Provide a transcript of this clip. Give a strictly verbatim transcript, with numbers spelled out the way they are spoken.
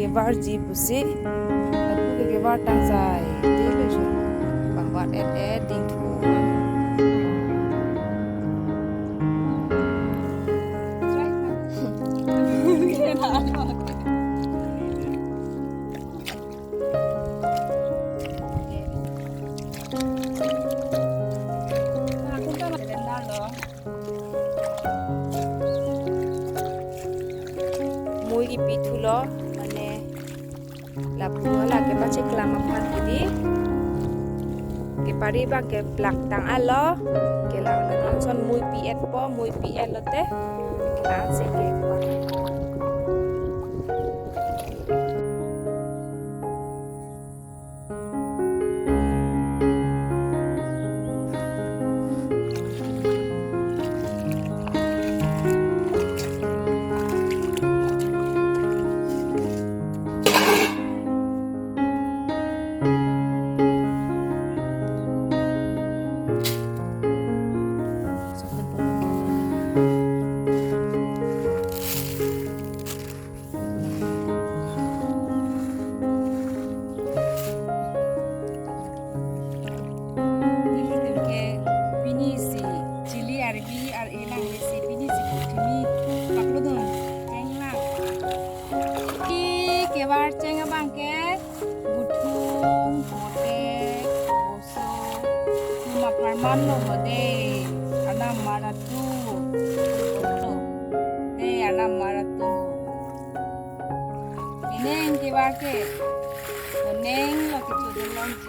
Kevarji pusi, lapu ke kevar tang sai, dei lo jo. Bang vat et et ding thu. Mui kipi thulo, mane lapu hala kepacheklam aphan kidi. Kepari abang ke plak tang alo, kelang non son mui pi-etpo, mui pi-et lote, kelang si ke. Nelitum ke pini si chili arbi ar-e langle si pini si puthimi paklodun chenglang. Ih, kevar cheng abang ke buthung, botek, boso, atum apharman lo ho dei, anam maratum. Dei, anam maratum. Ineng kevar ke, ineng lo kecho dun longji.